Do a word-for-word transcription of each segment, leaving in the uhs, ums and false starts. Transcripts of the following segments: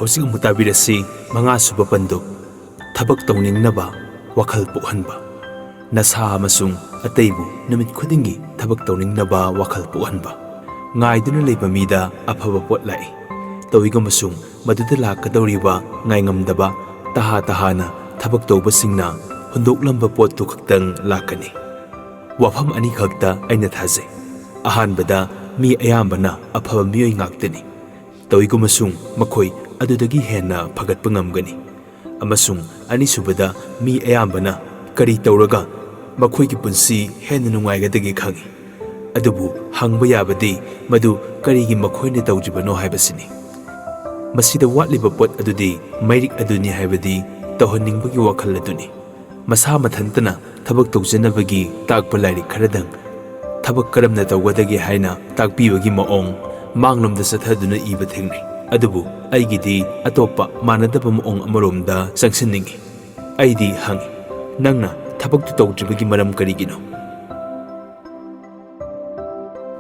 ꯍꯧꯖꯤꯛ ꯑꯃꯨꯛ ꯇꯥꯕꯤꯔꯁꯤ ꯃꯉꯥꯁꯨꯕ ꯄꯟꯗꯨꯞ, ꯊꯕꯛ ꯇꯧꯅꯤꯡꯅꯕ ꯋꯥꯈꯜ ꯄꯣꯛꯍꯟꯕ꯫ ꯅꯁꯥ ꯑꯃꯁꯨꯡ ꯑꯇꯩꯕꯨ ꯅꯨꯃꯤꯠ ꯈꯨꯗꯤꯡꯒꯤ ꯊꯕꯛ ꯇꯧꯅꯤꯡꯅꯕ ꯋꯥꯈꯜ ꯄꯣꯛꯍꯟꯕ꯫ ꯉꯥꯏꯗꯨꯅ ꯂꯩꯕ ꯃꯤꯗ ꯑꯐꯕ ꯄꯣꯠ ꯂꯥꯛꯏ꯫ ꯇꯧꯏꯒꯨꯝꯕꯁꯨꯡ ꯃꯗꯨꯗ ꯂꯥꯛꯀꯗꯧꯔꯤꯕ ꯉꯥꯏꯉꯝꯗꯕ ꯇꯍꯥ ꯇꯍꯥꯅ ꯊꯕꯛ ꯇꯧꯕꯁꯤꯡꯅ ꯍꯨꯟꯗꯣꯛꯂꯝꯕ ꯄꯣꯠꯇꯨ ꯈꯛꯇꯪ ꯂꯥꯛꯀꯅꯤ꯫ ꯋꯥꯐꯝ ꯑꯅꯤꯈꯛꯇ ꯑꯩꯅ ꯊꯥꯖꯩ꯫ ꯑꯍꯥꯟꯕꯗ, ꯃꯤ ꯑꯌꯥꯝꯕꯅ ꯑꯐꯕ ꯃꯤꯑꯣꯏ ꯉꯥꯛꯇꯅꯤ꯫ ꯇꯧꯏꯒꯨꯝꯕꯁꯨꯡ ꯃꯈꯣꯏ ꯑꯗꯨꯗꯒꯤ ꯍꯦꯟꯅ ꯐꯒꯠꯄ ꯉꯝꯒꯅꯤ꯫ ꯑꯃꯁꯨꯡ ꯑꯅꯤꯁꯨꯕꯗ, ꯃꯤ ꯑꯌꯥꯝꯕꯅ ꯀꯔꯤ ꯇꯧꯔꯒ ꯃꯈꯣꯏꯒꯤ ꯄꯨꯟꯁꯤ ꯍꯦꯟꯅ ꯅꯨꯡꯉꯥꯏꯒꯗꯒꯦ ꯈꯪꯏ꯫ ꯑꯗꯨꯕꯨ ꯍꯪꯕ ꯌꯥꯕꯗꯤ ꯃꯗꯨ ꯀꯔꯤꯒꯤ ꯃꯈꯣꯏꯅ ꯇꯧꯗ꯭ꯔꯤꯕꯅꯣ ꯍꯥꯏꯕꯁꯤꯅꯤ꯫ ꯃꯁꯤꯗ ꯋꯥꯠꯂꯤꯕ ꯄꯣꯠ ꯑꯗꯨꯗꯤ ꯃꯩꯔꯤꯛ ꯑꯗꯨꯅꯤ, ꯍꯥꯏꯕꯗꯤ ꯇꯧꯍꯟꯅꯤꯡꯕꯒꯤ ꯋꯥꯈꯜ ꯑꯗꯨꯅꯤ꯫ ꯃꯁꯥ ꯃꯊꯟꯇꯅ ꯊꯕꯛ ꯇꯧꯖꯅꯕꯒꯤ ꯇꯥꯛꯄ ꯂꯥꯏꯔꯤꯛ ꯈꯔꯗꯪ ꯊꯕꯛ ꯀꯔꯝꯅ ꯇꯧꯒꯗꯒꯦ ꯍꯥꯏꯅ ꯇꯥꯛꯄꯤꯕꯒꯤ ꯃꯑꯣꯡ ꯃꯥꯡꯂꯣꯝꯗ ꯆꯠꯊꯗꯨꯅ ꯏꯕ ꯊꯦꯡꯅꯩ꯫ ꯑꯗꯨꯕꯨ ꯑꯩꯒꯤꯗꯤ ꯑꯇꯣꯞꯄ ꯃꯥꯟꯅꯗꯕ ꯃꯑꯣꯡ ꯑꯃꯔꯣꯝꯗ ꯆꯪꯁꯤꯟꯅꯤꯡꯏ꯫ ꯑꯩꯗꯤ ꯍꯪꯏ, "ꯅꯪꯅ ꯊꯕꯛꯇꯨ ꯇꯧꯗ꯭ꯔꯤꯕꯒꯤ ꯃꯔꯝ ꯀꯔꯤꯒꯤꯅꯣ?"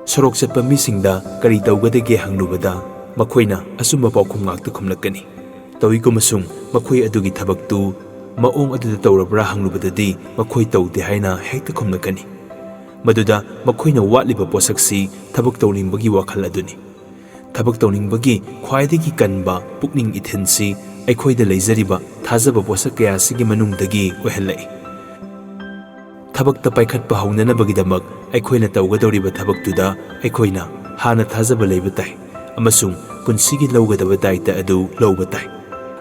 ꯁꯣꯔꯣꯛ ꯆꯠꯄ ꯃꯤꯁꯤꯡꯗ ꯀꯔꯤ ꯇꯧꯒꯗꯒꯦ ꯍꯪꯂꯨꯕꯗ ꯃꯈꯣꯏꯅ ꯑꯆꯨꯝꯕ ꯄꯥꯎꯈꯨꯝ ꯉꯥꯛꯇ ꯈꯨꯝꯂꯛꯀꯅꯤ꯫ ꯇꯧꯏꯒꯨꯝꯕꯁꯨꯡ ꯃꯈꯣꯏ ꯑꯗꯨꯒꯤ ꯊꯕꯛꯇꯨ ꯃꯑꯣꯡ ꯑꯗꯨꯗ ꯇꯧꯔꯕ꯭ꯔꯥ ꯍꯪꯂꯨꯕꯗꯗꯤ ꯃꯈꯣꯏ ꯇꯧꯗꯦ ꯍꯥꯏꯅ ꯍꯦꯛꯇ ꯈꯨꯝꯂꯛꯀꯅꯤ꯫ ꯃꯗꯨꯗ ꯃꯈꯣꯏꯅ ꯋꯥꯠꯂꯤꯕ ꯄꯣꯠꯁꯛꯁꯤ ꯊꯕꯛ ꯇꯧꯅꯤꯡꯕꯒꯤ ꯋꯥꯈꯜ ꯑꯗꯨꯅꯤ꯫ ꯊꯕꯛ ꯇꯧꯅꯤꯡꯕꯒꯤ ꯈ꯭ꯋꯥꯏꯗꯒꯤ ꯀꯟꯕ ꯄꯨꯛꯅꯤꯡ ꯏꯊꯤꯜꯁꯤ ꯑꯩꯈꯣꯏꯗ ꯂꯩꯖꯔꯤꯕ ꯊꯥꯖꯕ ꯄꯣꯠꯁꯛ ꯀꯌꯥꯁꯤꯒꯤ ꯃꯅꯨꯡꯗꯒꯤ ꯑꯣꯏꯍꯜꯂꯛꯏ꯫ ꯊꯕꯛꯇ ꯄꯥꯏꯈꯠꯄ ꯍꯧꯅꯅꯕꯒꯤꯗꯃꯛ ꯑꯩꯈꯣꯏꯅ ꯇꯧꯒꯗꯧꯔꯤꯕ ꯊꯕꯛꯇꯨꯗ ꯑꯩꯈꯣꯏꯅ ꯍꯥꯟꯅ ꯊꯥꯖꯕ ꯂꯩꯕ ꯇꯥꯏ ꯑꯃꯁꯨꯡ ꯄꯨꯟꯁꯤꯒꯤ ꯂꯧꯒꯗꯕ ꯗꯥꯏꯇ ꯑꯗꯨ ꯂꯧꯕ ꯇꯥꯏ꯫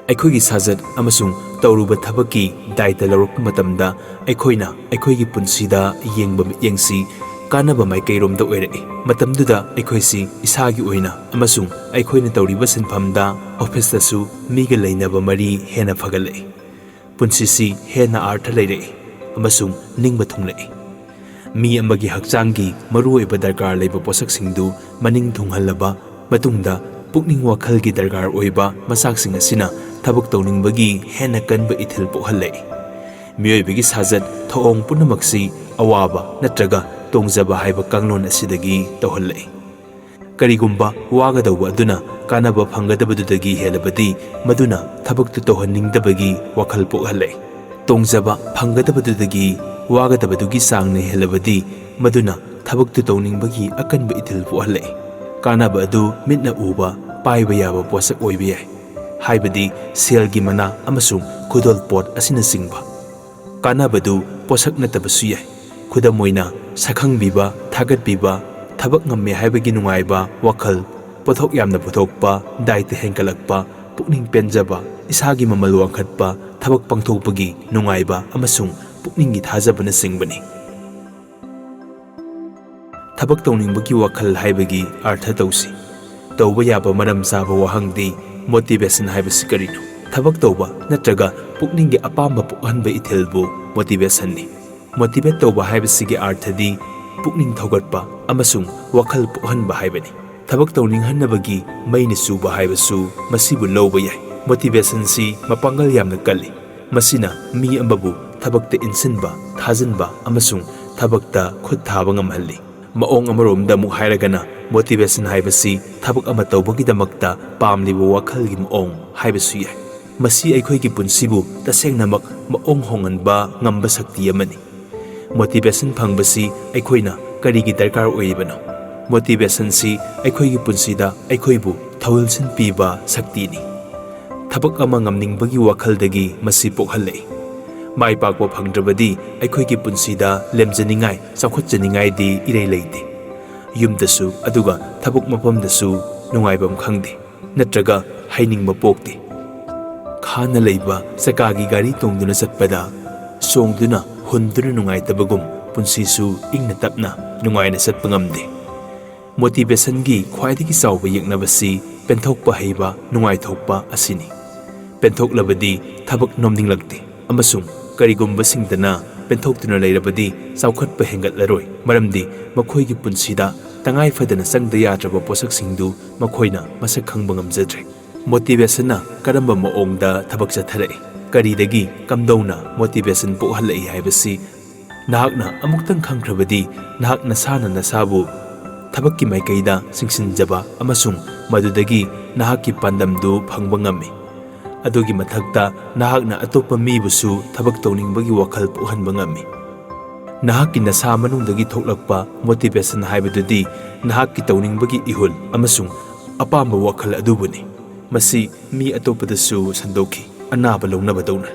ꯑꯩꯈꯣꯏꯒꯤ ꯁꯥꯖꯠ ꯑꯃꯁꯨꯡ ꯇꯧꯔꯨꯕ ꯊꯕꯛꯀꯤ ꯗꯥꯏꯇ ꯂꯧꯔꯛꯄ ꯃꯇꯝꯗ ꯑꯩꯈꯣꯏꯅ ꯑꯩꯈꯣꯏꯒꯤ ꯄꯨꯟꯁꯤꯗ ꯌꯦꯡꯕ ꯃꯤꯠꯌꯦꯡꯁꯤ ꯀꯥꯟꯅꯕ ꯃꯥꯏꯀꯩꯔꯣꯝꯗ ꯑꯣꯏꯔꯛꯏ꯫ ꯃꯇꯝꯗꯨꯗ ꯑꯩꯈꯣꯏꯁꯤ ꯏꯁꯥꯒꯤ ꯑꯣꯏꯅ ꯑꯃꯁꯨꯡ ꯑꯩꯈꯣꯏꯅ ꯇꯧꯔꯤꯕ ꯁꯤꯟꯐꯝꯗ, ꯑꯣꯐꯤꯁꯇꯁꯨ ꯃꯤꯒ ꯂꯩꯅꯕ ꯃꯔꯤ ꯍꯦꯟꯅ ꯐꯒꯠꯂꯛꯏ꯫ ꯄꯨꯟꯁꯤꯁꯤ ꯍꯦꯟꯅ ꯑꯥꯔꯊ ꯂꯩꯔꯛꯏ ꯑꯃꯁꯨꯡ ꯅꯤꯡꯕ ꯊꯨꯡꯂꯛꯏ꯫ ꯃꯤ ꯑꯃꯒꯤ ꯍꯛꯆꯥꯡꯒꯤ ꯃꯔꯨꯑꯣꯏꯕ ꯗꯔꯀꯥꯔ ꯂꯩꯕ ꯄꯣꯠꯁꯛꯁꯤꯡꯗꯨ ꯃꯅꯤꯡ ꯊꯨꯡꯍꯜꯂꯕ ꯃꯇꯨꯡꯗ, ꯄꯨꯛꯅꯤꯡ ꯋꯥꯈꯜꯒꯤ ꯗꯔꯀꯥꯔ ꯑꯣꯏꯕ ꯃꯆꯥꯛꯁꯤꯡ ꯑꯁꯤꯅ ꯊꯕꯛ ꯇꯧꯅꯤꯡꯕꯒꯤ ꯍꯦꯟꯅ ꯀꯟꯕ ꯏꯊꯤꯜ ꯄꯣꯛꯍꯜꯂꯛꯏ꯫ ꯃꯤꯑꯣꯏꯕꯒꯤ ꯁꯥꯖꯠ ꯊꯧꯑꯣꯡ ꯄꯨꯝꯅꯃꯛꯁꯤ ꯑꯋꯥꯕ ꯅꯠꯇ꯭ꯔꯒ ꯇꯣꯡꯖꯕ ꯍꯥꯏꯕ ꯀꯥꯡꯂꯣꯟ ꯑꯁꯤꯗꯒꯤ ꯇꯧꯍꯜꯂꯛꯏ꯫ ꯀꯔꯤꯒꯨꯝꯕ ꯋꯥꯒꯗꯧꯕ ꯑꯗꯨꯅ ꯀꯥꯟꯅꯕ ꯐꯪꯒꯗꯕꯗꯨꯗꯒꯤ ꯍꯦꯜꯂꯕꯗꯤ, ꯃꯗꯨꯅ ꯊꯕꯛꯇꯨ ꯇꯧꯍꯟꯅꯤꯡꯗꯕꯒꯤ ꯋꯥꯈꯜ ꯄꯣꯛꯍꯜꯂꯦ꯫ ꯇꯣꯡꯖꯕ ꯐꯪꯒꯗꯕꯗꯨꯗꯒꯤ ꯋꯥꯒꯗꯕꯗꯨꯒꯤ ꯆꯥꯡꯅ ꯍꯦꯜꯂꯕꯗꯤ, ꯃꯗꯨꯅ ꯊꯕꯛꯇꯨ ꯇꯧꯅꯤꯡꯕꯒꯤ ꯑꯀꯟꯕ ꯏꯊꯤꯜ ꯄꯣꯛꯍꯜꯂꯛꯏ꯫ ꯀꯥꯟꯅꯕ ꯑꯗꯨ ꯃꯤꯠꯅ ꯎꯕ, ꯄꯥꯏꯕ ꯌꯥꯕ ꯄꯣꯠꯁꯛ ꯑꯣꯏꯕ ꯌꯥꯏ꯫ ꯍꯥꯏꯕꯗꯤ, ꯁꯦꯜꯒꯤ ꯃꯅꯥ ꯑꯃꯁꯨꯡ ꯈꯨꯗꯣꯜꯄꯣꯠ ꯑꯁꯤꯅꯆꯤꯡꯕ꯫ ꯀꯥꯟꯅꯕꯗꯨ ꯄꯣꯠꯁꯛ ꯅꯠꯇꯕꯁꯨ ꯌꯥꯏ꯫ ꯈꯨꯗꯝ ꯑꯣꯏꯅ, ꯁꯛꯈꯪꯕꯤꯕ, ꯊꯥꯒꯠꯄꯤꯕ, ꯊꯕꯛ ꯉꯝꯃꯦ ꯍꯥꯏꯕꯒꯤ ꯅꯨꯡꯉꯥꯏꯕ ꯋꯥꯈꯜ, ꯄꯣꯠꯊꯣꯛ ꯌꯥꯝꯅ ꯄꯨꯊꯣꯛꯄ, ꯗꯥꯏꯇ ꯍꯦꯟꯒꯠꯂꯛꯄ, ꯄꯨꯛꯅꯤꯡ ꯄꯦꯟꯖꯕ, ꯏꯁꯥꯒꯤ ꯃꯃꯜ ꯋꯥꯡꯈꯠꯄ, ꯊꯕꯛ ꯄꯥꯡꯊꯣꯛꯄꯒꯤ ꯅꯨꯡꯉꯥꯏꯕ ꯑꯃꯁꯨꯡ ꯄꯨꯛꯅꯤꯡꯒꯤ ꯊꯥꯖꯕꯅꯆꯤꯡꯕꯅꯤ꯫ ꯊꯕꯛ ꯇꯧꯅꯤꯡꯕꯒꯤ ꯋꯥꯈꯜ ꯍꯥꯏꯕꯒꯤ ꯑꯥꯔꯊ ꯇꯧꯁꯤ꯫ ꯇꯧꯕ ꯌꯥꯕ ꯃꯔꯝ ꯆꯥꯕ ꯋꯥꯍꯪꯗꯤ, ꯃꯣꯇꯤꯚꯦꯁꯟ ꯍꯥꯏꯕꯁꯤ ꯀꯔꯤꯅꯣ? ꯊꯕꯛ ꯇꯧꯕ ꯅꯠꯇ꯭ꯔꯒ ꯄꯨꯛꯅꯤꯡꯒꯤ ꯑꯄꯥꯝꯕ ꯄꯣꯛꯍꯟꯕ ꯏꯊꯤꯜꯕꯨ ꯃꯣꯇꯤꯚꯦꯁꯟꯅꯤ꯫ ꯃꯣꯇꯤꯚꯦꯠ ꯇꯧꯕ ꯍꯥꯏꯕꯁꯤꯒꯤ ꯑꯥꯔꯊꯗꯤ ꯄꯨꯛꯅꯤꯡ ꯊꯧꯒꯠꯄ ꯑꯃꯁꯨꯡ ꯋꯥꯈꯜ ꯄꯣꯛꯍꯟꯕ ꯍꯥꯏꯕꯅꯤ꯫ ꯊꯕꯛ ꯇꯧꯅꯤꯡꯍꯟꯅꯕꯒꯤ ꯃꯩꯅ ꯆꯨꯕ ꯍꯥꯏꯕꯁꯨ ꯃꯁꯤꯕꯨ ꯂꯧꯕ ꯌꯥꯏ꯫ ꯃꯣꯇꯤꯚꯦꯁꯟꯁꯤ ꯃꯄꯥꯡꯒꯜ ꯌꯥꯝꯅ ꯀꯜꯂꯤ꯫ ꯃꯁꯤꯅ ꯃꯤ ꯑꯃꯕꯨ ꯊꯕꯛꯇ ꯏꯟꯁꯤꯟꯕ, ꯊꯥꯖꯤꯟꯕ ꯑꯃꯁꯨꯡ ꯊꯕꯛꯇ ꯈꯨꯠ ꯊꯥꯕ ꯉꯝꯍꯜꯂꯤ꯫ ꯃꯑꯣꯡ ꯑꯃꯔꯣꯝꯗ ꯑꯃꯨꯛ ꯍꯥꯏꯔꯒꯅ, ꯃꯣꯇꯤꯚꯦꯁꯟ ꯍꯥꯏꯕꯁꯤ ꯊꯕꯛ ꯑꯃ ꯇꯧꯕꯒꯤꯗꯃꯛꯇ ꯄꯥꯝꯂꯤꯕ ꯋꯥꯈꯜꯒꯤ ꯃꯑꯣꯡ ꯍꯥꯏꯕꯁꯨ ꯌꯥꯏ꯫ ꯃꯁꯤ ꯑꯩꯈꯣꯏꯒꯤ ꯄꯨꯟꯁꯤꯕꯨ ꯇꯁꯦꯡꯅꯃꯛ ꯃꯑꯣꯡ ꯍꯣꯡꯍꯟꯕ ꯉꯝꯕ ꯁꯛꯇꯤ ꯑꯃꯅꯤ꯫ ꯃꯣꯇꯤꯚꯦꯁꯟ ꯐꯪꯕꯁꯤ ꯑꯩꯈꯣꯏꯅ ꯀꯔꯤꯒꯤ ꯗꯔꯀꯥꯔ ꯑꯣꯏꯔꯤꯕꯅꯣ? ꯃꯣꯇꯤꯚꯦꯁꯟꯁꯤ ꯑꯩꯈꯣꯏꯒꯤ ꯄꯨꯟꯁꯤꯗ ꯑꯩꯈꯣꯏꯕꯨ ꯊꯧꯍꯜꯁꯤꯟ ꯄꯤꯕ ꯁꯛꯇꯤꯅꯤ꯫ ꯊꯕꯛ ꯑꯃ ꯉꯝꯅꯤꯡꯕꯒꯤ ꯋꯥꯈꯜꯗꯒꯤ ꯃꯁꯤ ꯄꯣꯛꯍꯜꯂꯛꯏ꯫ ꯃꯥꯏ ꯄꯥꯛꯄ ꯐꯪꯗ꯭ꯔꯕꯗꯤ ꯑꯩꯈꯣꯏꯒꯤ ꯄꯨꯟꯁꯤꯗ ꯂꯦꯝꯖꯅꯤꯡꯉꯥꯏ, ꯆꯥꯎꯈꯠꯆꯅꯤꯡꯉꯥꯏꯗꯤ ꯏꯔꯩ ꯂꯩꯇꯦ꯫ ꯌꯨꯝꯗꯁꯨ, ꯑꯗꯨꯒ ꯊꯕꯛ ꯃꯐꯝꯗꯁꯨ ꯅꯨꯡꯉꯥꯏꯐꯝ ꯈꯪꯗꯦ, ꯅꯠꯇ꯭ꯔꯒ ꯍꯩꯅꯤꯡꯕ ꯄꯣꯛꯇꯦ꯫ ꯈꯥꯅ ꯂꯩꯕ ꯆꯀꯥꯒꯤ ꯒꯥꯔꯤ ꯇꯣꯡꯗꯨꯅ ꯆꯠꯄꯗ, ꯆꯣꯡꯗꯨꯅ, ꯍꯨꯟꯗꯨꯅ ꯅꯨꯡꯉꯥꯏꯇꯕꯒꯨꯝ, ꯄꯨꯟꯁꯤꯁꯨ ꯏꯪꯅ ꯇꯞꯅ ꯅꯨꯡꯉꯥꯏꯅ ꯆꯠꯄ ꯉꯝꯗꯦ꯫ ꯃꯣꯇꯤꯚꯦꯁꯟꯒꯤ ꯈ꯭ꯋꯥꯏꯗꯒꯤ ꯆꯥꯎꯕ ꯌꯦꯛꯅꯕꯁꯤ ꯄꯦꯟꯊꯣꯛꯄ ꯍꯩꯕ, ꯅꯨꯡꯉꯥꯏꯊꯣꯛꯄ ꯑꯁꯤꯅꯤ꯫ ꯄꯦꯟꯊꯣꯛꯂꯕꯗꯤ ꯊꯕꯛ ꯅꯣꯝꯅꯤꯡꯂꯛꯇꯦ, ꯑꯃꯁꯨꯡ ꯀꯔꯤꯒꯨꯝꯕꯁꯤꯡꯗꯅ ꯄꯦꯟꯊꯣꯛꯇꯨꯅ ꯂꯩꯔꯕꯗꯤ ꯆꯥꯎꯈꯠꯄ ꯍꯦꯟꯒꯠꯂꯔꯣꯏ, ꯃꯔꯝꯗꯤ ꯃꯈꯣꯏꯒꯤ ꯄꯨꯟꯁꯤꯗ ꯇꯉꯥꯏ ꯐꯗꯅ ꯆꯪꯗ ꯌꯥꯗ꯭ꯔꯕ ꯄꯣꯠꯁꯛꯁꯤꯡꯗꯨ ꯃꯈꯣꯏꯅ ꯃꯁꯛ ꯈꯪꯕ ꯉꯝꯖꯗ꯭ꯔꯦ꯫ ꯃꯣꯇꯤꯚꯦꯁꯟꯅ ꯀꯔꯝꯕ ꯃꯑꯣꯡꯗ ꯊꯕꯛ ꯆꯠꯊꯔꯛꯏ? ꯀꯔꯤꯗꯒꯤ ꯀꯝꯗꯧꯅ ꯃꯣꯇꯤꯚꯦꯁꯟ ꯄꯣꯛꯍꯜꯂꯛꯏ ꯍꯥꯏꯕꯁꯤ ꯅꯍꯥꯛꯅ ꯑꯃꯨꯛꯇꯪ ꯈꯪꯈ꯭ꯔꯕꯗꯤ, ꯅꯍꯥꯛ ꯅꯁꯥꯅ ꯅꯁꯥꯕꯨ ꯊꯕꯛꯀꯤ ꯃꯥꯏꯀꯩꯗ ꯆꯤꯡꯁꯤꯟꯖꯕ ꯑꯃꯁꯨꯡ ꯃꯗꯨꯗꯒꯤ ꯅꯍꯥꯛꯀꯤ ꯄꯥꯟꯗꯝꯗꯨ ꯐꯪꯕ ꯉꯝꯃꯤ꯫ ꯑꯗꯨꯒꯤ ꯃꯊꯛꯇ, ꯅꯍꯥꯛꯅ ꯑꯇꯣꯞꯄ ꯃꯤꯕꯨꯁꯨ ꯊꯕꯛ ꯇꯧꯅꯤꯡꯕꯒꯤ ꯋꯥꯈꯜ ꯄꯣꯛꯍꯟꯕ ꯉꯝꯃꯤ꯫ ꯅꯍꯥꯛꯀꯤ ꯅꯁꯥ ꯃꯅꯨꯡꯗꯒꯤ ꯊꯣꯛꯂꯛꯄ motivation ꯍꯥꯏꯕꯗꯨꯗꯤ ꯅꯍꯥꯛꯀꯤ ꯇꯧꯅꯤꯡꯕꯒꯤ ꯏꯍꯨꯜ ꯑꯃꯁꯨꯡ ꯑꯄꯥꯝꯕ ꯋꯥꯈꯜ ꯑꯗꯨꯕꯨꯅꯤ꯫ ꯃꯁꯤ ꯃꯤ ꯑꯇꯣꯞꯄꯗꯁꯨ ꯁꯟꯗꯣꯛꯈꯤ, ꯑꯅꯥꯕ ꯂꯧꯅꯕꯗꯧꯅ꯫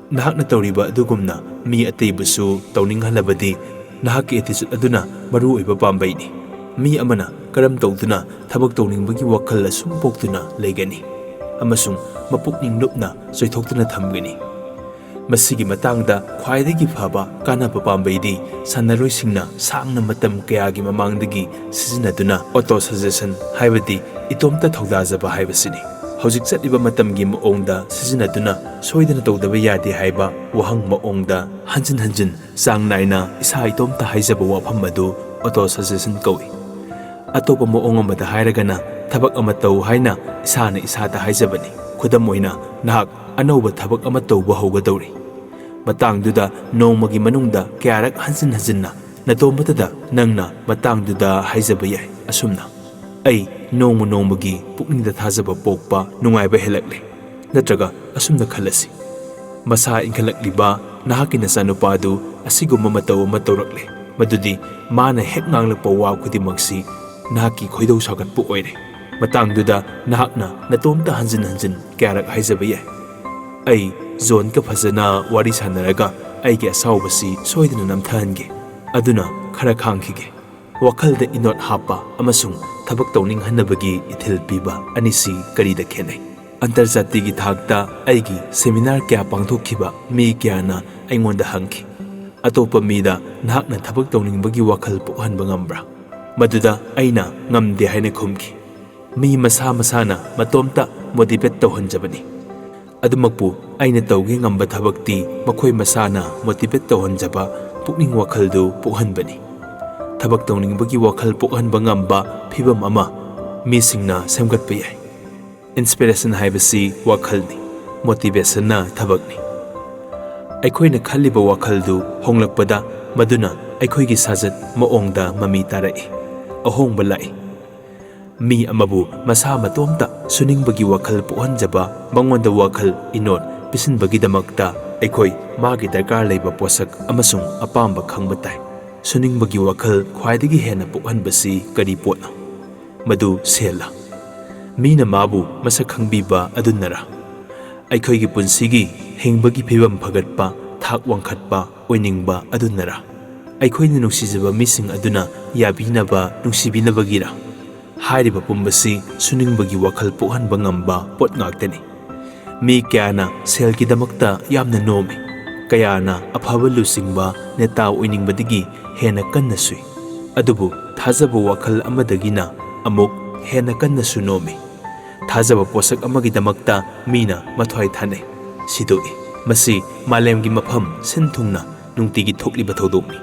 ꯅꯍꯥꯛꯅ ꯇꯧꯔꯤꯕ ꯑꯗꯨꯒꯨꯝꯅ ꯃꯤ ꯑꯇꯩꯕꯨꯁꯨ ꯇꯧꯅꯤꯡꯍꯜꯂꯕꯗꯤ, ꯅꯍꯥꯛꯀꯤ attitude ꯑꯗꯨꯅ ꯃꯔꯨꯑꯣꯏꯕ ꯄꯥꯝꯕꯩꯅꯤ꯫ ꯃꯤ ꯑꯃꯅ ꯀꯔꯝ ꯇꯧꯗꯨꯅ ꯊꯕꯛ ꯇꯧꯅꯤꯡꯕꯒꯤ ꯋꯥꯈꯜ ꯑꯁꯨꯝ ꯄꯣꯛꯇꯨꯅ ꯂꯩꯒꯅꯤ ꯑꯃꯁꯨꯡ ꯃꯄꯨꯛꯅꯤꯡ ꯂꯨꯞꯅ ꯆꯣꯏꯊꯣꯛꯇꯨꯅ ꯊꯝꯒꯅꯤ? ꯃꯁꯤꯒꯤ ꯃꯇꯥꯡꯗ ꯈ꯭ꯋꯥꯏꯗꯒꯤ ꯐꯕ ꯀꯥꯟꯅꯕ ꯄꯥꯝꯕꯩꯗꯤ ꯁꯥꯟꯅꯔꯣꯏꯁꯤꯡꯅ ꯁꯥꯡꯅ ꯃꯇꯝ ꯀꯌꯥꯒꯤ ꯃꯃꯥꯡꯗꯒꯤ ꯁꯤꯖꯤꯟꯅꯗꯨꯅ auto suggestion, ꯍꯥꯏꯕꯗꯤ ꯏꯇꯣꯝꯇ ꯊꯧꯗꯥꯖꯕ ꯍꯥꯏꯕꯁꯤꯅꯤ꯫ ꯍꯧꯖꯤꯛ ꯆꯠꯂꯤꯕ ꯃꯇꯝꯒꯤ ꯃꯑꯣꯡꯗ ꯁꯤꯖꯤꯟꯅꯗꯨꯅ ꯁꯣꯏꯗꯅ ꯇꯧꯗꯕ ꯌꯥꯗꯦ ꯍꯥꯏꯕ ꯋꯥꯍꯪ ꯃꯑꯣꯡꯗ ꯍꯟꯖꯤꯟ ꯍꯟꯖꯤꯟ ꯆꯥꯡ ꯅꯥꯏꯅ ꯏꯁꯥ ꯏꯇꯣꯝꯇ ꯍꯥꯏꯖꯕ ꯋꯥꯐꯝ ꯑꯗꯨ auto suggestion ꯀꯧꯏ꯫ ꯑꯇꯣꯞꯄ ꯃꯑꯣꯡ ꯑꯃꯗ ꯍꯥꯏꯔꯒꯅ, ꯊꯕꯛ ꯑꯃ ꯇꯧ ꯍꯥꯏꯅ ꯏꯁꯥꯅ ꯏꯁꯥꯗ ꯍꯥꯏꯖꯕꯅꯤ꯫ ꯈꯨꯗꯝ ꯑꯣꯏꯅ, ꯅꯍꯥꯛ ꯑꯅꯧꯕ ꯊꯕꯛ ꯑꯃ ꯇꯧꯕ ꯍꯧꯒꯗꯧꯔꯤ꯫ ꯃꯇꯥꯡꯗꯨꯗ ꯅꯣꯡꯃꯒꯤ ꯃꯅꯨꯡꯗ ꯀꯌꯥꯔꯛ ꯍꯟꯖꯤꯟ ꯍꯟꯖꯤꯟꯅ ꯅꯇꯣꯝꯇꯗ ꯅꯪꯅ ꯃꯇꯥꯡꯗꯨꯗ ꯍꯥꯏꯖꯕ ꯌꯥꯏ, ꯑꯁꯨꯝꯅ, "ꯑꯩ ꯅꯣꯡꯃ ꯅꯣꯡꯃꯒꯤ ꯄꯨꯛꯅꯤꯡꯗ ꯊꯥꯖꯕ ꯄꯣꯛꯄ ꯅꯨꯡꯉꯥꯏꯕ ꯍꯦꯜꯂꯛꯂꯦ"꯫ ꯅꯠꯇ꯭ꯔꯒ ꯑꯁꯨꯝꯅ ꯈꯜꯂꯁꯤ, ꯃꯁꯥ ꯏꯟꯈꯠꯂꯛꯂꯤꯕ ꯅꯍꯥꯛꯀꯤ ꯅꯆꯥꯅꯨꯄꯥ ꯑꯗꯨ ꯑꯁꯤꯒꯨꯝꯕ ꯃꯇꯧ ꯑꯃ ꯇꯧꯔꯛꯂꯦ, ꯃꯗꯨꯗꯤ ꯃꯥꯅ ꯍꯦꯛ ꯉꯥꯡꯂꯛꯄ ꯋꯥ ꯈꯨꯗꯤꯡꯃꯛꯁꯤ ꯅꯍꯥꯛꯀꯤ ꯈꯣꯏꯗꯧ ꯁꯥꯎꯒꯠꯄ ꯑꯣꯏꯔꯦ꯫ ꯃꯇꯥꯡꯗꯨꯗ ꯅꯍꯥꯛꯅ ꯅꯇꯣꯝꯇ ꯍꯟꯖꯤꯟ ꯍꯟꯖꯤꯟ ꯀꯌꯥꯔꯛ ꯍꯥꯏꯖꯕ ꯌꯥꯏ, "ꯑꯩ ꯖꯣꯟꯒ ꯐꯖꯅ ꯋꯥꯔꯤ ꯁꯥꯟꯅꯔꯒ ꯑꯩꯒꯤ ꯑꯁꯥꯎꯕꯁꯤ ꯁꯣꯏꯗꯅ ꯅꯝꯊꯍꯟꯒꯦ, ꯑꯗꯨꯅ ꯈꯔ ꯈꯥꯡꯈꯤꯒꯦ"꯫ ꯋꯥꯈꯜꯗ ꯏꯅꯣꯠ ꯍꯥꯞꯄ ꯑꯃꯁꯨꯡ ꯊꯕꯛ ꯇꯧꯅꯤꯡꯍꯟꯅꯕꯒꯤ ꯏꯊꯤꯜ ꯄꯤꯕ ꯑꯅꯤꯁꯤ ꯀꯔꯤꯗ ꯈꯦꯠꯅꯩ? ꯑꯟꯇꯔꯖꯥꯇꯤꯒꯤ ꯊꯥꯛꯇ ꯑꯩꯒꯤ seminar ꯀꯌꯥ ꯄꯥꯡꯊꯣꯛꯈꯤꯕ ꯃꯤ ꯀꯌꯥꯅ ꯑꯩꯉꯣꯟꯗ ꯍꯪꯈꯤ, "ꯑꯇꯣꯞꯄ ꯃꯤꯗ ꯅꯍꯥꯛꯅ ꯊꯕꯛ ꯇꯧꯅꯤꯡꯕꯒꯤ ꯋꯥꯈꯜ ꯄꯣꯛꯍꯟꯕ ꯉꯝꯕ꯭ꯔꯥ?" ꯃꯗꯨꯗ ꯑꯩꯅ ꯉꯝꯗꯦ ꯍꯥꯏꯅ ꯈꯨꯝꯈꯤ꯫ ꯃꯤ ꯃꯁꯥ ꯃꯁꯥꯅ ꯃꯇꯣꯝꯇ motivate ꯇꯧꯍꯟꯖꯕꯅꯤ꯫ ꯑꯗꯨꯃꯛꯄꯨ, ꯑꯩꯅ ꯇꯧꯒꯦ ꯉꯝꯕ ꯊꯕꯛꯇꯤ ꯃꯈꯣꯏ ꯃꯁꯥꯅ motivate ꯇꯧꯍꯟꯖꯕ ꯄꯨꯛꯅꯤꯡ ꯋꯥꯈꯜꯗꯨ ꯄꯣꯛꯍꯟꯕꯅꯤ꯫ ꯊꯕꯛ ꯇꯧꯅꯤꯡꯕꯒꯤ ꯋꯥꯈꯜ ꯄꯣꯛꯍꯟꯕ ꯉꯝꯕ ꯐꯤꯚꯝ ꯑꯃ ꯃꯤꯁꯤꯡꯅ ꯁꯦꯝꯒꯠꯄ ꯌꯥꯏ꯫ Inspiration ꯍꯥꯏꯕꯁꯤ ꯋꯥꯈꯜꯅꯤ, motivation ꯅ ꯊꯕꯛꯅꯤ꯫ ꯑꯩꯈꯣꯏꯅ ꯈꯜꯂꯤꯕ ꯋꯥꯈꯜꯗꯨ ꯍꯣꯡꯂꯛꯄꯗ, ꯃꯗꯨꯅ ꯑꯩꯈꯣꯏꯒꯤ ꯁꯥꯖꯠ ꯃꯑꯣꯡꯗ ꯃꯃꯤ ꯇꯥꯔꯛꯏ꯫ ꯑꯍꯣꯡꯕ ꯂꯥꯛꯏ꯫ ꯃꯤ ꯑꯃꯕꯨ ꯃꯁꯥ ꯃꯇꯣꯝꯇ ꯁꯨꯅꯤꯡꯕꯒꯤ ꯋꯥꯈꯜ ꯄꯣꯛꯍꯟꯖꯕ, ꯃꯉꯣꯟꯗ ꯋꯥꯈꯜ ꯏꯅꯣꯠ ꯄꯤꯁꯤꯟꯕꯒꯤꯗꯃꯛꯇ ꯑꯩꯈꯣꯏ ꯃꯥꯒꯤ ꯗꯔꯀꯥꯔ ꯂꯩꯕ ꯄꯣꯠꯁꯛ ꯑꯃꯁꯨꯡ ꯑꯄꯥꯝꯕ ꯈꯪꯕ ꯇꯥꯏ꯫ ꯁꯨꯅꯤꯡꯕꯒꯤ ꯋꯥꯈꯜ ꯈ꯭ꯋꯥꯏꯗꯒꯤ ꯍꯦꯟꯅ ꯄꯣꯛꯍꯟꯕꯁꯤ ꯀꯔꯤ ꯄꯣꯠꯅꯣ? ꯃꯗꯨ ꯁꯦꯜꯂ꯫ ꯃꯤꯅ ꯃꯥꯕꯨ ꯃꯁꯛ ꯈꯪꯕꯤꯕ ꯑꯗꯨꯅꯔ? ꯑꯩꯈꯣꯏꯒꯤ ꯄꯨꯟꯁꯤꯒꯤ ꯍꯤꯡꯕꯒꯤ ꯐꯤꯕꯝ ꯐꯒꯠꯄ, ꯊꯥꯛ ꯋꯥꯡꯈꯠꯄ ꯑꯣꯏꯅꯤꯡꯕ ꯑꯗꯨꯅꯔ? ꯑꯩꯈꯣꯏꯅ ꯅꯨꯡꯁꯤꯖꯕ ꯃꯤꯁꯤꯡ ꯑꯗꯨꯅ ꯌꯥꯕꯤꯅꯕ, ꯅꯨꯡꯁꯤꯕꯤꯅꯕꯒꯤꯔ? ꯍꯥꯏꯔꯤꯕ ꯄꯨꯝꯕꯁꯤ ꯁꯨꯅꯤꯡꯕꯒꯤ ꯋꯥꯈꯜ ꯄꯣꯛꯍꯟꯕ ꯉꯝꯕ ꯄꯣꯠ ꯉꯥꯛꯇꯅꯤ꯫ ꯃꯤ ꯀꯌꯥꯅ ꯁꯦꯜꯒꯤꯗꯃꯛꯇ ꯌꯥꯝꯅ ꯅꯣꯝꯃꯤ, ꯀꯌꯥꯅ ꯑꯐꯕ ꯂꯨꯆꯤꯡꯕ ꯅꯦꯇꯥ ꯑꯣꯏꯅꯤꯡꯕꯗꯒꯤ ꯍꯦꯟꯅ ꯀꯟꯅ ꯁꯨꯏ꯫ ꯑꯗꯨꯕꯨ ꯊꯥꯖꯕ ꯋꯥꯈꯜ ꯑꯃꯗꯒꯤꯅ ꯑꯃꯨꯛ ꯍꯦꯟꯅ ꯀꯟꯅꯁꯨ ꯅꯣꯝꯃꯤ꯫ ꯊꯥꯖꯕ ꯄꯣꯠꯁꯛ ꯑꯃꯒꯤꯗꯃꯛꯇ ꯃꯤꯅ ꯃꯊ꯭ꯋꯥꯏ ꯊꯥꯅꯩ, ꯁꯤꯗꯣꯛꯏ꯫ ꯃꯁꯤ ꯃꯥꯂꯦꯝꯒꯤ ꯃꯐꯝ ꯁꯤꯟ ꯊꯨꯡꯅ ꯅꯨꯡꯇꯤꯒꯤ ꯊꯣꯛꯂꯤꯕ ꯊꯧꯗꯣꯛꯅꯤ꯫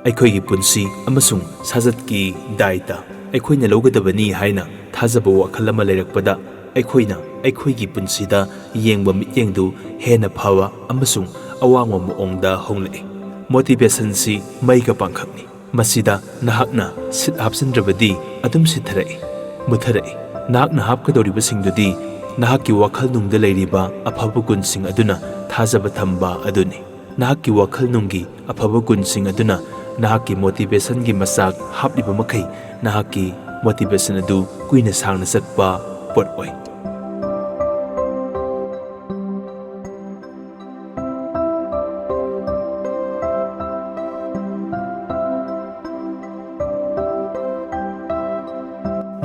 ꯑꯩꯈꯣꯏꯒꯤ ꯄꯨꯟꯁꯤ ꯑꯃꯁꯨꯡ ꯁꯥꯖꯠꯀꯤ ꯗꯥꯏꯇ ꯑꯩꯈꯣꯏꯅ ꯂꯧꯒꯗꯕꯅꯤ ꯍꯥꯏꯅ ꯊꯥꯖꯕ ꯋꯥꯈꯜ ꯑꯃ ꯂꯩꯔꯛꯄꯗ, ꯑꯩꯈꯣꯏꯅ ꯑꯩꯈꯣꯏꯒꯤ ꯄꯨꯟꯁꯤꯗ ꯌꯦꯡꯕ ꯃꯤꯠꯌꯦꯡꯗꯨ ꯍꯦꯟꯅ ꯐꯕ ꯑꯃꯁꯨꯡ ꯑꯋꯥꯡꯕ ꯃꯑꯣꯡꯗ ꯍꯣꯡꯂꯛꯏ꯫ ꯃꯣꯇꯤꯚꯦꯁꯟꯁꯤ ꯃꯩꯒ ꯄꯥꯡꯈꯛꯅꯤ꯫ ꯃꯁꯤꯗ ꯅꯍꯥꯛꯅ ꯁꯤꯠ ꯍꯥꯞꯆꯤꯟꯗ꯭ꯔꯕꯗꯤ ꯑꯗꯨꯝ ꯁꯤꯠꯊꯔꯛꯏ, ꯃꯨꯠꯊꯔꯛꯏ꯫ ꯅꯍꯥꯛꯅ ꯍꯥꯞꯀꯗꯧꯔꯤꯕꯁꯤꯡꯗꯨꯗꯤ ꯅꯍꯥꯛꯀꯤ ꯋꯥꯈꯜꯅꯨꯡꯗ ꯂꯩꯔꯤꯕ ꯑꯐꯕ ꯒꯨꯟꯁꯤꯡ ꯑꯗꯨꯅ ꯊꯥꯖꯕ ꯊꯝꯕ ꯑꯗꯨꯅꯤ꯫ ꯅꯍꯥꯛꯀꯤ ꯋꯥꯈꯜꯅꯨꯡꯒꯤ ꯑꯐꯕ ꯒꯨꯟꯁꯤꯡ ꯑꯗꯨꯅ ꯅꯍꯥꯛꯀꯤ ꯃꯣꯇꯤꯚꯦꯁꯟꯒꯤ ꯃꯆꯥꯛ ꯍꯥꯞꯂꯤꯕ ꯃꯈꯩ ꯅꯍꯥꯛꯀꯤ ꯃꯣꯇꯤꯚꯦꯁꯟ ꯑꯗꯨ ꯀꯨꯏꯅ ꯁꯥꯡꯅ ꯆꯠꯄ ꯄꯣꯠ ꯑꯣꯏ꯫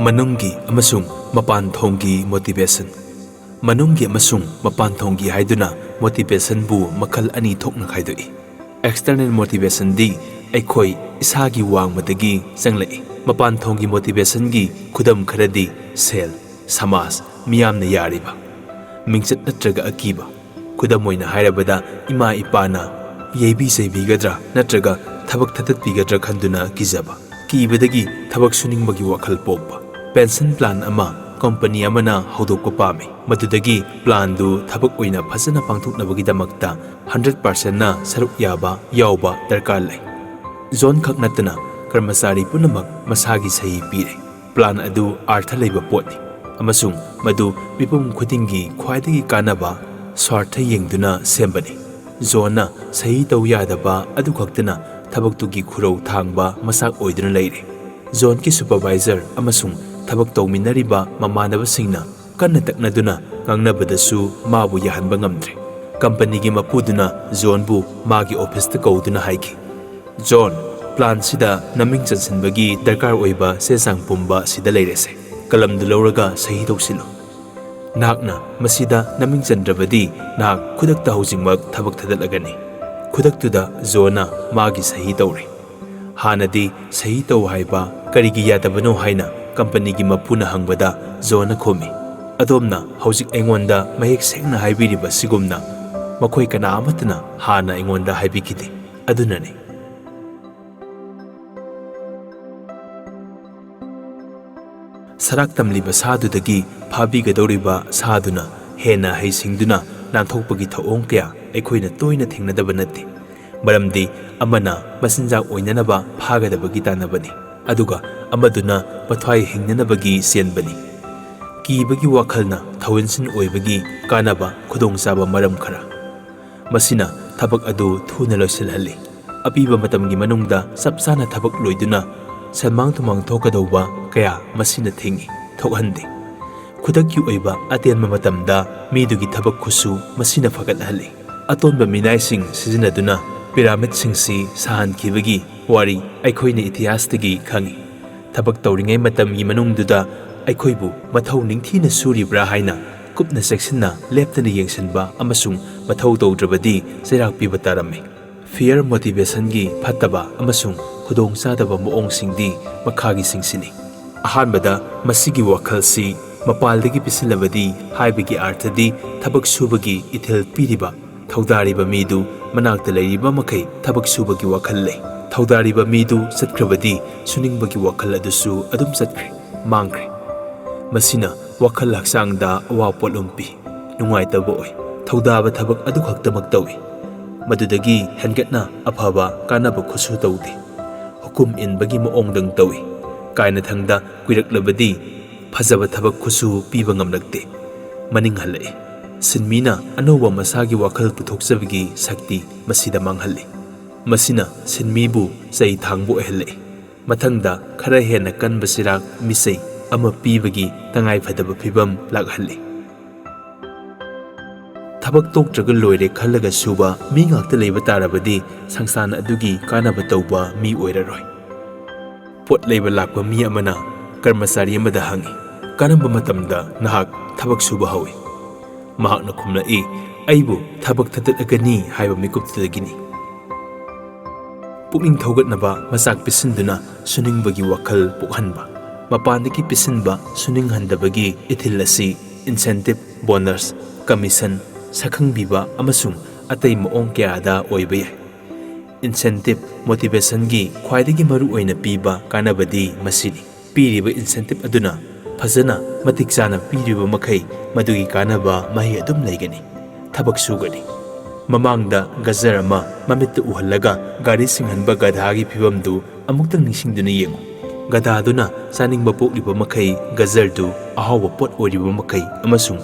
ꯃꯅꯨꯡꯒꯤ ꯑꯃꯁꯨꯡ ꯃꯄꯥꯟ ꯊꯣꯡꯒꯤ ꯃꯣꯇꯤꯚꯦꯁꯟ꯫ ꯃꯅꯨꯡꯒꯤ ꯑꯃꯁꯨꯡ ꯃꯄꯥꯟ ꯊꯣꯡꯒꯤ ꯍꯥꯏꯗꯨꯅ ꯃꯣꯇꯤꯚꯦꯁꯟꯕꯨ ꯃꯈꯜ ꯑꯅꯤ ꯊꯣꯛꯅ ꯈꯥꯏꯗꯣꯛꯏ꯫ ꯑꯦꯛꯁꯇꯔꯅꯦꯜ ꯃꯣꯇꯤꯚꯦꯁꯟꯗꯤ ꯑꯩꯈꯣꯏ ꯏꯁꯥꯒꯤ ꯋꯥꯡꯃꯗꯒꯤ ꯆꯪꯂꯛꯏ꯫ ꯃꯄꯥꯟ ꯊꯣꯡꯒꯤ ꯃꯣꯇꯤꯚꯦꯁꯟꯒꯤ ꯈꯨꯗꯝ ꯈꯔꯗꯤ ꯁꯦꯜ, ꯁꯃꯥꯖ, ꯃꯤꯌꯥꯝꯅ ꯌꯥꯔꯤꯕ, ꯃꯤꯡꯆꯠ ꯅꯠꯇ꯭ꯔꯒ ꯑꯀꯤꯕ꯫ ꯈꯨꯗꯝ ꯑꯣꯏꯅ ꯍꯥꯏꯔꯕꯗ, ꯏꯃꯥ ꯏꯄꯥꯅ ꯌꯩꯕꯤ ꯆꯩꯕꯤꯒꯗ꯭ꯔꯥ ꯅꯠꯇ꯭ꯔꯒ ꯊꯕꯛ ꯊꯥꯗꯠꯄꯤꯒꯗ꯭ꯔꯥ ꯈꯟꯗꯨꯅ ꯀꯤꯖꯕ꯫ ꯀꯤꯕꯗꯒꯤ ꯊꯕꯛ ꯁꯨꯅꯤꯡꯕꯒꯤ ꯋꯥꯈꯜ ꯄꯣꯛꯄ꯫ ꯄꯦꯟꯁꯟ ꯄ꯭ꯂꯥꯟ ꯑꯃ ꯀꯝꯄꯅꯤ ꯑꯃꯅ ꯍꯧꯗꯣꯛꯄ ꯄꯥꯝꯃꯤ꯫ ꯃꯗꯨꯗꯒꯤ ꯄ꯭ꯂꯥꯟꯗꯨ ꯊꯕꯛ ꯑꯣꯏꯅ ꯐꯖꯅ ꯄꯥꯡꯊꯣꯛꯅꯕꯒꯤꯗꯃꯛꯇ ꯍꯟꯗ꯭ꯔꯦꯠ ꯄꯥꯔꯁꯦꯟꯅ ꯁꯔꯨꯛ ꯌꯥꯕ, ꯌꯥꯎꯕ ꯗꯔꯀꯥꯔ ꯂꯩ꯫ ꯖꯣꯟ ꯈꯛ ꯅꯠꯇꯅ ꯀꯔꯃꯆꯥꯔꯤ ꯄꯨꯝꯅꯃꯛ ꯃꯁꯥꯒꯤ ꯁꯍꯤ ꯄꯤꯔꯦ꯫ ꯄ꯭ꯂꯥꯟ ꯑꯗꯨ ꯑꯥꯔꯊ ꯂꯩꯕ ꯄꯣꯠꯅꯤ ꯑꯃꯁꯨꯡ ꯃꯗꯨ ꯃꯤꯄꯨꯝ ꯈꯨꯗꯤꯡꯒꯤ ꯈ꯭ꯋꯥꯏꯗꯒꯤ ꯀꯥꯟꯅꯕ ꯁ꯭ꯋꯥꯔꯊ ꯌꯦꯡꯗꯨꯅ ꯁꯦꯝꯕꯅꯤ꯫ ꯖꯣꯟꯅ ꯁꯍꯤ ꯇꯧ ꯌꯥꯗꯕ ꯑꯗꯨꯈꯛꯇꯅ ꯊꯕꯛꯇꯨꯒꯤ ꯈꯨꯔꯧ ꯊꯥꯡꯕ ꯃꯆꯥꯛ ꯑꯣꯏꯗꯨꯅ ꯂꯩꯔꯦ꯫ ꯖꯣꯟꯒꯤ ꯁꯨꯄꯔꯚꯥꯏꯖꯔ ꯑꯃꯁꯨꯡ ꯊꯕꯛ ꯇꯧꯃꯤꯟꯅꯔꯤꯕ ꯃꯃꯥꯟꯅꯕꯁꯤꯡꯅ ꯀꯟꯅ ꯇꯛꯅꯗꯨꯅ ꯉꯥꯡꯅꯕꯗꯁꯨ ꯃꯥꯕꯨ ꯌꯥꯍꯟꯕ ꯉꯝꯗ꯭ꯔꯦ꯫ ꯀꯝꯄꯅꯤꯒꯤ ꯃꯄꯨꯗꯨꯅ ꯖꯣꯟꯕꯨ ꯃꯥꯒꯤ ꯑꯣꯐꯤꯁꯇ ꯀꯧꯗꯨꯅ ꯍꯥꯏꯈꯤ, "ꯖꯣꯟ, ꯄ꯭ꯂꯥꯟꯁꯤꯗ ꯅꯃꯤꯡ ꯆꯟꯁꯤꯟꯕꯒꯤ ꯗꯔꯀꯥꯔ ꯑꯣꯏꯕ ꯆꯦ ꯆꯥꯡ ꯄꯨꯝꯕ ꯁꯤꯗ ꯂꯩꯔꯦꯁꯦ꯫ ꯀꯂꯝꯗꯨ ꯂꯧꯔꯒ ꯁꯍꯤ ꯇꯧꯁꯤꯜꯂꯨ꯫ ꯅꯍꯥꯛꯅ ꯃꯁꯤꯗ ꯅꯃꯤꯡ ꯆꯟꯗ꯭ꯔꯕꯗꯤ ꯅꯍꯥꯛ ꯈꯨꯗꯛꯇ ꯍꯧꯖꯤꯛꯃꯛ ꯊꯕꯛ ꯊꯥꯗꯠꯂꯒꯅꯤ꯫" ꯈꯨꯗꯛꯇꯨꯗ ꯖꯣꯟꯅ ꯃꯥꯒꯤ ꯁꯍꯤ ꯇꯧꯔꯦ꯫ ꯍꯥꯟꯅꯗꯤ ꯁꯍꯤ ꯇꯧ ꯍꯥꯏꯕ ꯀꯔꯤꯒꯤ ꯌꯥꯗꯕꯅꯣ ꯍꯥꯏꯅ ꯀꯝꯄꯅꯤꯒꯤ ꯃꯄꯨꯅ ꯍꯪꯕꯗ ꯖꯣꯟꯅ ꯈꯨꯝꯃꯤ, "ꯑꯗꯣꯝꯅ ꯍꯧꯖꯤꯛ ꯑꯩꯉꯣꯟꯗ ꯃꯌꯦꯛ ꯁꯦꯡꯅ ꯍꯥꯏꯕꯤꯔꯤꯕ ꯁꯤꯒꯨꯝꯅ ꯃꯈꯣꯏ ꯀꯅꯥ ꯑꯃꯠꯇꯅ ꯍꯥꯟꯅ ꯑꯩꯉꯣꯟꯗ ꯍꯥꯏꯕꯤꯈꯤꯗꯦ꯫ ꯑꯗꯨꯅꯅꯤ꯫" ꯁꯔꯥꯛ ꯇꯝꯂꯤꯕ ꯁꯥꯗꯨꯗꯒꯤ ꯐꯥꯕꯤꯒꯗꯧꯔꯤꯕ ꯁꯥꯗꯨꯅ ꯍꯦꯟꯅ ꯍꯩꯁꯤꯡꯗꯨꯅ ꯅꯥꯟꯊꯣꯛꯄꯒꯤ ꯊꯧꯑꯣꯡ ꯀꯌꯥ ꯑꯩꯈꯣꯏꯅ ꯇꯣꯏꯅ ꯊꯦꯡꯅꯗꯕ ꯅꯠꯇꯦ꯫ ꯃꯔꯝꯗꯤ ꯑꯃꯅ ꯃꯆꯤꯟꯖꯥꯛ ꯑꯣꯏꯅꯅꯕ ꯐꯥꯒꯗꯕꯒꯤ ꯇꯥꯟꯅꯕꯅꯤ, ꯑꯗꯨꯒ ꯑꯃꯗꯨꯅ ꯃꯊ꯭ꯋꯥꯏ ꯍꯤꯡꯅꯅꯕꯒꯤ ꯆꯦꯟꯕꯅꯤ꯫ ꯀꯤꯕꯒꯤ ꯋꯥꯈꯜꯅ ꯊꯧꯑꯣꯏꯟꯁꯤꯟ ꯑꯣꯏꯕꯒꯤ ꯀꯥꯟꯅꯕ ꯈꯨꯗꯣꯡꯆꯥꯕ ꯃꯔꯝ ꯈꯔ꯫ ꯃꯁꯤꯅ ꯊꯕꯛ ꯑꯗꯨ ꯊꯨꯅ ꯂꯣꯏꯁꯤꯜꯍꯜꯂꯤ꯫ ꯑꯄꯤꯕ ꯃꯇꯝꯒꯤ ꯃꯅꯨꯡꯗ ꯆꯞ ꯆꯥꯅ ꯊꯕꯛ ꯂꯣꯏꯗꯨꯅ ꯁꯦꯟꯃꯥꯡ ꯊꯨꯝꯃꯥꯡ ꯊꯣꯛꯀꯗꯧꯕ ꯀꯌꯥ ꯃꯁꯤꯅ ꯊꯤꯡꯏ, ꯊꯣꯛꯍꯟꯗꯦ꯫ ꯈꯨꯗꯛꯀꯤ ꯑꯣꯏꯕ ꯑꯇꯦꯟꯕ ꯃꯇꯝꯗ ꯃꯤꯗꯨꯒꯤ ꯊꯕꯛ ꯈꯨꯠꯁꯨ ꯃꯁꯤꯅ ꯐꯒꯠꯍꯜꯂꯤ꯫ ꯑꯇꯣꯟꯕ ꯃꯤꯅꯥꯏꯁꯤꯡ ꯁꯤꯖꯤꯟꯅꯗꯨꯅ ꯄꯤꯔꯥꯃꯤꯗꯁꯤꯡꯁꯤ ꯁꯥꯍꯟꯈꯤꯕꯒꯤ ꯋꯥꯔꯤ ꯑꯩꯈꯣꯏꯅ ꯏꯇꯤꯍꯥꯁꯇꯒꯤ ꯈꯪꯏ꯫ ꯊꯕꯛ ꯇꯧꯔꯤꯉꯩ ꯃꯇꯝꯒꯤ ꯃꯅꯨꯡꯗꯨꯗ ꯑꯩꯈꯣꯏꯕꯨ ꯃꯊꯧ ꯅꯤꯡꯊꯤꯅ ꯁꯨꯔꯤꯕ꯭ꯔꯥ ꯍꯥꯏꯅ ꯀꯨꯞꯅ ꯆꯦꯛꯁꯤꯟꯅ ꯂꯦꯞꯇꯅ ꯌꯦꯡꯁꯤꯟꯕ ꯑꯃꯁꯨꯡ ꯃꯊꯧ ꯇꯧꯗ꯭ꯔꯕꯗꯤ ꯆꯩꯔꯥꯛ ꯄꯤꯕ ꯇꯥꯔꯝꯃꯤ꯫ ꯐꯤꯌꯔ ꯃꯣꯇꯤꯚꯦꯁꯟꯒꯤ ꯐꯠꯇꯕ ꯑꯃꯁꯨꯡ ꯈꯨꯗꯣꯡꯆꯥꯗꯕ ꯃꯑꯣꯡꯁꯤꯡꯗꯤ ꯃꯈꯥꯒꯤꯁꯤꯡꯁꯤꯅꯤ꯫ ꯑꯍꯥꯟꯕꯗ, ꯃꯁꯤꯒꯤ ꯋꯥꯈꯜꯁꯤ ꯃꯄꯥꯜꯗꯒꯤ ꯄꯤꯁꯤꯜꯂꯕꯗꯤ ꯍꯥꯏꯕꯒꯤ ꯑꯥꯔꯊꯗꯤ ꯊꯕꯛ ꯁꯨꯕꯒꯤ ꯏꯊꯤꯜ ꯄꯤꯔꯤꯕ ꯊꯧꯗꯥꯔꯤꯕ ꯃꯤꯗꯨ ꯃꯅꯥꯛꯇ ꯂꯩꯔꯤꯕ ꯃꯈꯩ ꯊꯕꯛ ꯁꯨꯕꯒꯤ ꯋꯥꯈꯜ ꯂꯩ꯫ ꯊꯧꯗꯥꯔꯤꯕ ꯃꯤꯗꯨ ꯆꯠꯈ꯭ꯔꯕꯗꯤ ꯁꯨꯅꯤꯡꯕꯒꯤ ꯋꯥꯈꯜ ꯑꯗꯨꯁꯨ ꯑꯗꯨꯝ ꯆꯠꯈ꯭ꯔꯦ, ꯃꯥꯡꯈ꯭ꯔꯦ꯫ ꯃꯁꯤꯅ ꯋꯥꯈꯜ ꯍꯛꯆꯥꯡꯗ ꯑꯋꯥ ꯄꯣꯠꯂꯨꯝ ꯄꯤ, ꯅꯨꯡꯉꯥꯏꯇꯕ ꯑꯣꯏ꯫ ꯊꯧꯗꯥꯕ ꯊꯕꯛ ꯑꯗꯨꯈꯛꯇꯃꯛ ꯇꯧꯏ꯫ ꯃꯗꯨꯗꯒꯤ ꯍꯦꯟꯒꯠꯅ ꯑꯐꯕ ꯀꯥꯟꯅꯕ ꯈꯨꯠꯁꯨ ꯇꯧꯗꯦ꯫ ꯀꯨꯝ ꯏꯟꯕꯒꯤ ꯃꯑꯣꯡꯗꯪ ꯇꯧꯏ꯫ ꯀꯥꯏꯅꯊꯪꯗ ꯀꯨꯏꯔꯛꯂꯕꯗꯤ ꯐꯖꯕ ꯊꯕꯛ ꯈꯨꯠꯁꯨ ꯄꯤꯕ ꯉꯝꯂꯛꯇꯦ꯫ ꯃꯅꯤꯡ ꯍꯜꯂꯛꯏ꯫ ꯁꯤꯟꯃꯤꯅ ꯑꯅꯧꯕ ꯃꯁꯥꯒꯤ ꯋꯥꯈꯜ ꯄꯨꯊꯣꯛꯆꯕꯒꯤ ꯁꯛꯇꯤ ꯃꯁꯤꯗ ꯃꯥꯡꯍꯜꯂꯤ꯫ ꯃꯁꯤꯅ ꯁꯤꯟꯃꯤꯕꯨ ꯆꯩ ꯊꯥꯡꯕ ꯑꯣꯏꯍꯜꯂꯛꯏ꯫ ꯃꯊꯪꯗ ꯈꯔ ꯍꯦꯟꯅ ꯀꯟꯕ ꯆꯤꯔꯥꯛ ꯃꯤꯆꯩ ꯑꯃ ꯄꯤꯕꯒꯤ ꯇꯉꯥꯏꯐꯗꯕ ꯐꯤꯚꯝ ꯂꯥꯛꯍꯜꯂꯤ꯫ ꯊꯕꯛ ꯇꯣꯛꯇ꯭ꯔꯒ ꯂꯣꯏꯔꯦ ꯈꯜꯂꯒ ꯁꯨꯕ ꯃꯤ ꯉꯥꯛꯇ ꯂꯩꯕ ꯇꯥꯔꯕꯗꯤ ꯁꯪꯁꯊꯥꯟ ꯑꯗꯨꯒꯤ ꯀꯥꯟꯅꯕ ꯇꯧꯕ ꯃꯤ ꯑꯣꯏꯔꯔꯣꯏ꯫ ꯄꯣꯠ ꯂꯩꯕ ꯂꯥꯛꯄ ꯃꯤ ꯑꯃꯅ ꯀꯔꯃꯆꯥꯔꯤ ꯑꯃꯗ ꯍꯪꯏ, "ꯀꯔꯝꯕ ꯃꯇꯝꯗ ꯅꯍꯥꯛ ꯊꯕꯛ ꯁꯨꯕ ꯍꯧꯏ?" ꯃꯍꯥꯛꯅ ꯈꯨꯝꯂꯛꯏ, "ꯑꯩꯕꯨ ꯊꯕꯛ ꯊꯥꯗꯠꯂꯒꯅꯤ ꯍꯥꯏꯕ ꯃꯤꯀꯨꯞꯇꯨꯗꯒꯤꯅꯤ"꯫ ꯄꯨꯛꯅꯤꯡ ꯊꯧꯒꯠꯅꯕ ꯃꯆꯥꯛ ꯄꯤꯁꯤꯟꯗꯨꯅ ꯁꯨꯅꯤꯡꯕꯒꯤ ꯋꯥꯈꯜ ꯄꯣꯛꯍꯟꯕ꯫ ꯃꯄꯥꯟꯗꯒꯤ ꯄꯤꯁꯤꯟꯕ ꯁꯨꯅꯤꯡꯍꯟꯗꯕꯒꯤ ꯏꯊꯤꯜ ꯑꯁꯤ incentive, bonus, commission, ꯁꯛꯈꯪꯕꯤꯕ ꯑꯃꯁꯨꯡ ꯑꯇꯩ ꯃꯑꯣꯡ ꯀꯌꯥꯗ ꯑꯣꯏꯕ ꯌꯥꯏ꯫ Incentive, motivationꯒꯤ ꯈ꯭ꯋꯥꯏꯗꯒꯤ ꯃꯔꯨ ꯑꯣꯏꯅ ꯄꯤꯕ ꯀꯥꯟꯅꯕꯗꯤ ꯃꯁꯤꯅꯤ꯫ ꯄꯤꯔꯤꯕ incentive ꯑꯗꯨꯅ ꯐꯖꯅ ꯃꯇꯤꯛ ꯆꯥꯅ ꯄꯤꯔꯤꯕ ꯃꯈꯩ ꯃꯗꯨꯒꯤ ꯀꯥꯟꯅꯕ ꯃꯍꯩ ꯑꯗꯨꯝ ꯂꯩꯒꯅꯤ꯫ ꯊꯕꯛ ꯁꯨꯒꯅꯤ꯫ ꯃꯃꯥꯡꯗ ꯒꯖꯔ ꯑꯃ ꯃꯃꯤꯠꯇ ꯎꯍꯜꯂꯒ ꯒꯥꯔꯤ ꯁꯤꯡꯍꯟꯕ ꯒꯙꯥꯒꯤ ꯐꯤꯚꯝꯗꯨ ꯑꯃꯨꯛꯇꯪ ꯅꯤꯡꯁꯤꯡꯗꯨꯅ ꯌꯦꯡꯉꯨ꯫ ꯒꯙꯥꯗꯨꯅ ꯆꯥꯅꯤꯡꯕ ꯄꯣꯛꯂꯤꯕ ꯃꯈꯩ ꯒꯖꯔꯗꯨ ꯑꯍꯥꯎꯕ ꯄꯣꯠ ꯑꯣꯏꯔꯤꯕ ꯃꯈꯩ ꯑꯃꯁꯨꯡ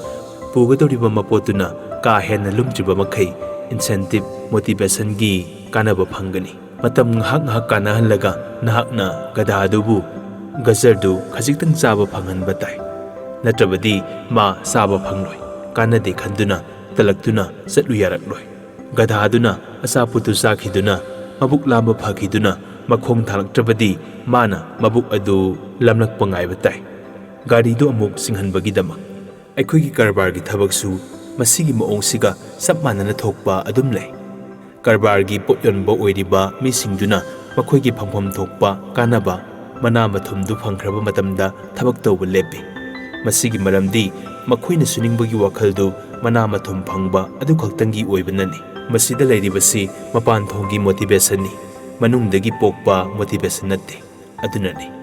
ꯄꯨꯒꯗꯧꯔꯤꯕ ꯃꯄꯣꯠꯇꯨꯅ ꯀꯥ ꯍꯦꯟꯅ ꯂꯨꯝꯗ꯭ꯔꯤꯕ ꯃꯈꯩ incentive, motivationꯒꯤ ꯀꯥꯟꯅꯕ ꯐꯪꯒꯅꯤ꯫ ꯃꯇꯝ ꯉꯥꯏꯍꯥꯛ ꯉꯥꯏꯍꯥꯛ ꯀꯥꯟꯅꯍꯜꯂꯒ ꯅꯍꯥꯛꯅ ꯒꯙꯥꯗꯨꯕꯨ ꯒꯖꯔꯗꯨ ꯈꯖꯤꯛꯇꯪ ꯆꯥꯕ ꯐꯪꯍꯟꯕ ꯇꯥꯏ꯫ ꯅꯠꯇ꯭ꯔꯕꯗꯤ ꯃꯥ ꯆꯥꯕ ꯐꯪꯂꯣꯏ, ꯀꯥꯟꯅꯗꯦ ꯈꯟꯗꯨꯅ ꯇꯜꯂꯛꯇꯨꯅ ꯆꯠꯂꯨ ꯌꯥꯔꯛꯂꯣꯏ꯫ ꯒꯙꯥꯗꯨꯅ ꯑꯆꯥꯄꯣꯠꯇꯨ ꯆꯥꯈꯤꯗꯨꯅ ꯃꯕꯨꯛ ꯂꯥꯝꯕ ꯐꯈꯤꯗꯨꯅ ꯃꯈꯣꯡ ꯊꯥꯡꯂꯛꯇ꯭ꯔꯕꯗꯤ ꯃꯥꯅ ꯃꯕꯨꯛ ꯑꯗꯨ ꯂꯥꯝꯂꯛꯄ ꯉꯥꯏꯕ ꯇꯥꯏ꯫ ꯒꯥꯔꯤꯗꯨ ꯑꯃꯨꯛ ꯁꯤꯡꯍꯟꯕꯒꯤꯗꯃꯛ꯫ ꯑꯩꯈꯣꯏꯒꯤ ꯀꯔꯕꯥꯔꯒꯤ ꯊꯕꯛꯁꯨ ꯃꯁꯤꯒꯤ ꯃꯑꯣꯡꯁꯤꯒ ꯆꯞ ꯃꯥꯟꯅꯅ ꯊꯣꯛꯄ ꯑꯗꯨꯝ ꯂꯩ꯫ ꯀꯔꯕꯥꯔꯒꯤ ꯄꯣꯠ ꯌꯣꯟꯕ ꯑꯣꯏꯔꯤꯕ ꯃꯤꯁꯤꯡꯗꯨꯅ ꯃꯈꯣꯏꯒꯤ ꯐꯪꯐꯝ ꯊꯣꯛꯄ ꯀꯥꯟꯅꯕ ꯃꯅꯥ ꯃꯊꯨꯝꯗꯨ ꯐꯪꯈ꯭ꯔꯕ ꯃꯇꯝꯗ ꯊꯕꯛ ꯇꯧꯕ ꯂꯦꯞꯄꯤ꯫ ꯃꯁꯤꯒꯤ ꯃꯔꯝꯗꯤ ꯃꯈꯣꯏꯅ ꯁꯨꯅꯤꯡꯕꯒꯤ ꯋꯥꯈꯜꯗꯨ ꯃꯅꯥ ꯃꯊꯨꯝ ꯐꯪꯕ ꯑꯗꯨ ꯈꯛꯇꯪꯒꯤ ꯑꯣꯏꯕꯅꯅꯤ꯫ ꯃꯁꯤꯗ ꯂꯩꯔꯤꯕꯁꯤ ꯃꯄꯥꯟ ꯊꯣꯡꯒꯤ motivationꯅꯤ, ꯃꯅꯨꯡꯗꯒꯤ ꯄꯣꯛꯄ motivation ꯅꯠꯇꯦ꯫ ꯑꯗꯨꯅꯅꯤ